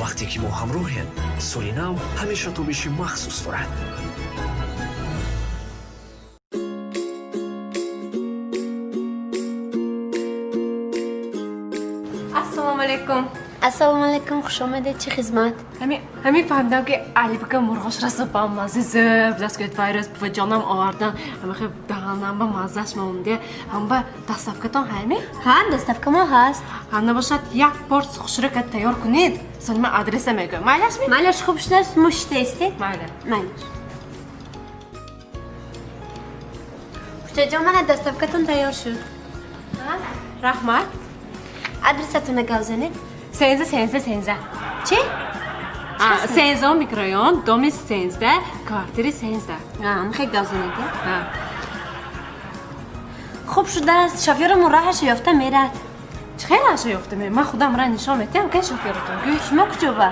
Вақте ки мо ҳамроҳем, соли нав ҳамеша тобиши махсус дорад. Ассалому алайкум. Ассалому алайкум, хуш омадед, чӣ хизмат? Ҳамин фаҳмидам, ки алибака мурғош расо ба мазза зӯр будааст, ки вайрус ва ҷонам овардан, ҳамахе даҳанам ба маззаш монде. Ҳам ба доставкатон ҳайми? Ҳа, доставка мо ҳаст. Ҳа, набошад, як пор хушрака тайёр кунед, сони ман адреса мегӯям. Майлашми? Майлаш, хуб шудааст, мо шита истед. Майла. Майлаш. Хучаҷон, мана доставкатон тайёр шуд. Раҳмат. Адресатона гап занед. 13, 13, 13. Чӣ? 13-ум микрорайон, доми 13, квартири 13. Мехоҳед гап занед? Хуб шудааст, шофёрамо роҳаша ёфта мерад. Чӣ хел раҳаша ёфта мерад? Ман худам ра нишон метиҳам, ки шофёратон гӯй. Шумо куҷо ба?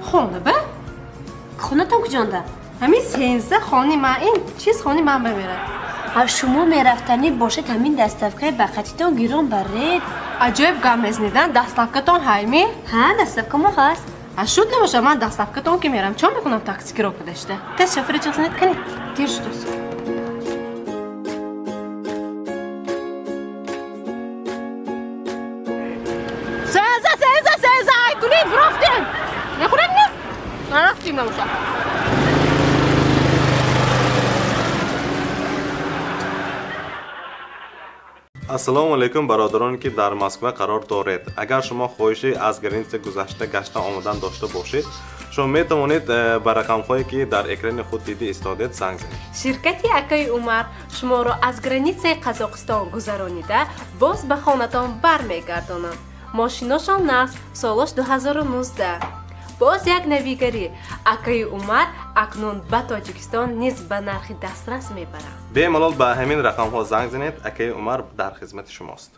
Хона ба. Хонатон куҷонда? Ҳамин 13 хони ман, ин чиз хони ман ба мерад. Шумо мерафтанӣ бошед, ҳамин доставкаи бақатитон гирон баред. Аҷоиб гап мезнидан, доставкатон ҳайми? Ҳа, доставка мо ҳаст. Шуд, набошад, ман доставкатон ки мерам, чон мекунам такси киро кадашта? Тез шофёри чиқсинед, кани дер шудост. 13, 13, 13, ай кунед, бурафтем, мехӯрем, не нарафтем, набошад. Ассалому алайкум, бародароне, ки дар Москва қарор доред. Агар шумо хоҳиши аз граница гузашта гашта омадан дошта бошед, шумо метавонед ба рақамҳое, ки дар экрани худ дида истодед, занг занед. Ширкати акаи Умар шуморо аз границаи Қазоқистон гузаронида, боз ба хонатон бармегардонанд. Мошиношон насб, солош 2019. Боз як навигарӣ: акаи Умар акнун ба Тоҷикистон низ ба нархи дастрас мебаранд. Бемалол ба ҳамин рақамҳо занг занед, акаи Умар дар хизмати шумост.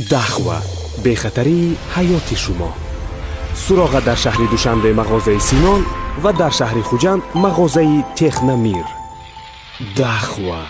Дахва, бехатарии ҳаёти шумо. Суроға дар шаҳри Душанбе, мағозаи Синон, ва дар шаҳри Хуҷанд, мағозаи Техномир. Дахва.